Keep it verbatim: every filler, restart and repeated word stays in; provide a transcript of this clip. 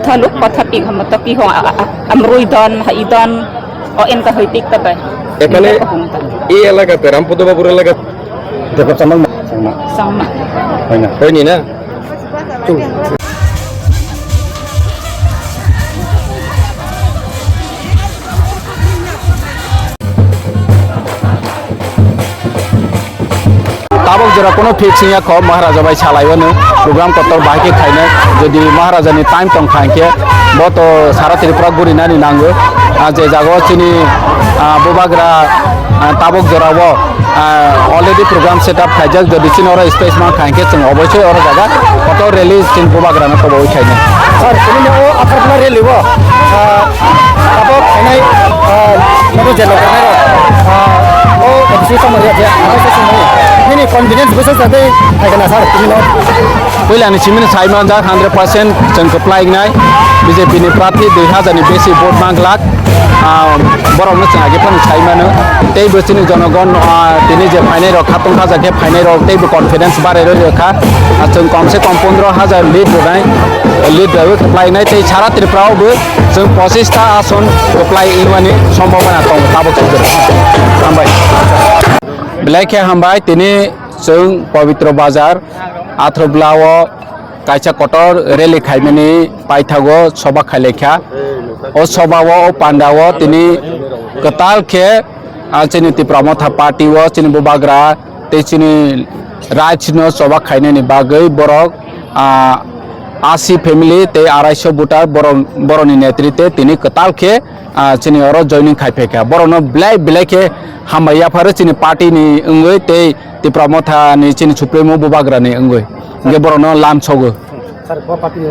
Thaluk kotha pi hama to pi ho a, a, a, amrui don, ha i don, o en ka hoi tik ka bai. Ekale, e elaka te Rampodo Babur elaka. Jakob Samang. Sama. Sama. Hoina. Hoini na? Tabok jora kono fix wngya kho, Maharaja bai salai o nw program kotor bahai khe khainai. Jodi Maharaja ni time tong kha hinkhe bo to sara Tripura gurinani nango. Ah, je jago chini, ah, bubagra, ah, tabok jora o, ah, already program set up khaijak. Jodi chini oro space man kha hinkhe chwng oboisoi oro jaga kotor rally chini bubagra no kobo khainai. Sir, chini o Agartala rally o, ah, Abo khainai, ah, nogo je lokarnai rok, ah, o office tongmani ya, ya, ano se sumani. Nini convenience bwswk sa tei phaikha na sir, tini no. Puila ni simi ni sai manjak hundred percent chwng kwplai wngnai. B J P ni prarthi dui hazar ni besi vote mang glak. Ah, borok no chwng age phano sai mano. Tei bo chini jonogon, ah, tini je phainai rok khatong khaja khe phainai rok tei bo confidence barai rw kha. Ah, chwng kom se kom pondro hazar lead rwnai, lead rw kwplai wngnai tei sara Tripura o bo Chwng pochista ason kwplai wngmani sombhabona tongo tabuk swijak. Hambai. Belai khe hambai, tini chwng Pabitro Bazar Athrobla o kaisa kotor rally khaimani paithago soba khailaikha. O soba o, o panda o tini kwtal khe, ah, chini Tipra Motha Party o chini bubagra tei chini Raj no choba khainani bagwi borok, ah, asi family tei arai so voter borok, borokni netrite tini kwtal khe, ah, chini oro joining khai phaikha. Borokno belai belai khe hambai yapharo chini party ni wngwi tei Tipra Motha ni chini supremo bubagra ni wngwi. Hwnkhe borokno lam sogo. Sir, bo party ni